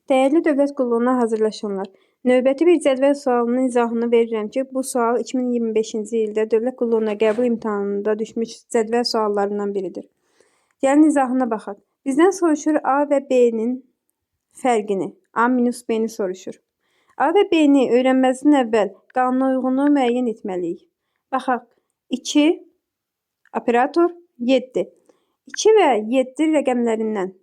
Dəyərli dövlət qulluğuna hazırlaşanlar, növbəti bir cədvəl sualının izahını verirəm ki, bu sual 2025-ci ildə dövlət qulluğuna qəbul imtahanında düşmüş cədvəl suallarından biridir. Gəlin izahına baxaq. Bizdən soruşur A və B-nin fərqini, A minus B-ni soruşur. A və B-ni öyrənməzdən əvvəl qanuna uyğunluğu müəyyən etməliyik. Baxaq, 2, operator 7. 2 və 7 rəqəmlərindən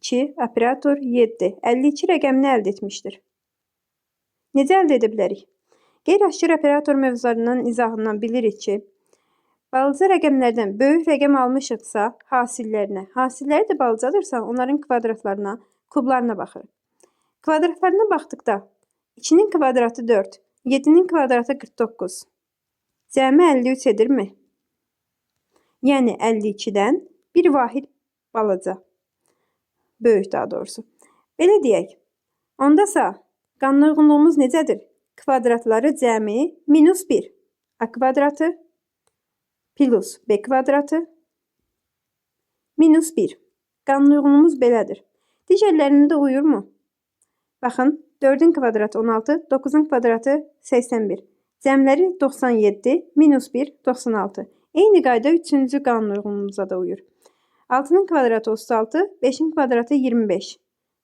2, operator 7, 52 rəqəmini əldə etmişdir. Necə əldə edə bilərik? Qeyri-aşkar operator mövzularının izahından bilirik ki, balaca rəqəmlərdən böyük rəqəm almışıqsa hasillərinə, hasilləri də balacadırsa onların kvadratlarına, kublarına baxırıq. Kvadratlarına baxdıqda 2-nin kvadratı 4, 7-nin kvadratı 49. Cəmi 53 edirmi? Yəni 52-dən bir vahid balaca. Böyük daha doğrusu. Belə deyək. Ondasa qanuna uyğunluğumuz necədir? Kvadratları cəmi minus 1. A kvadratı plus B kvadratı minus 1. Qanuna uyğunluğumuz belədir. Digərlərində də uyurmu? Baxın, 4-ün kvadratı 16, 9-un kvadratı 81. Cəmləri 97, minus 1, 96. Eyni qayda 3-cü qanuna uyğunluğumuza da uyur. 6-nın kvadratı 36, 5-in kvadratı 25.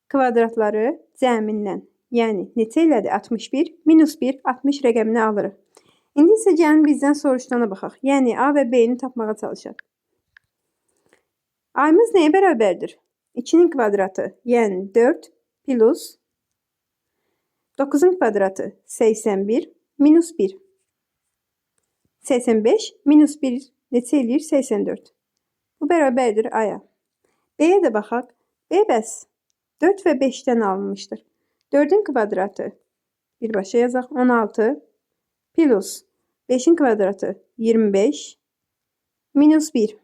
Kvadratları cəmindən, yəni neçə elədi? 61, minus 1, 60 rəqəmini alırıq. İndi isə gəlin bizdən soruşulana baxaq. Yəni A və B-ni tapmağa çalışaq. A-mız nəyə bərabərdir? 2-nin kvadratı, yəni 4 plus 9-un kvadratı 81 minus 1. 85 minus 1 neçə eləyir? 84. Bu bərabərdir A-ya. B-yə də baxaq. B bəs 4 və 5-dən alınmışdır. 4-ün kvadratı birbaşa yazaq 16 plus 5-in kvadratı 25 minus 1.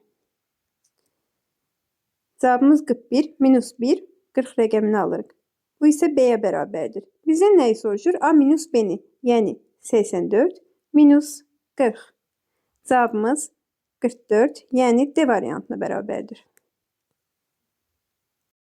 Cavabımız 41 minus 1, 40 rəqəmini alırıq. Bu isə B-yə bərabərdir. Bizdən nəyi soruşur? A minus B-ni, yəni 84 minus 40. Cavabımız 44, yəni D variantına bərabərdir.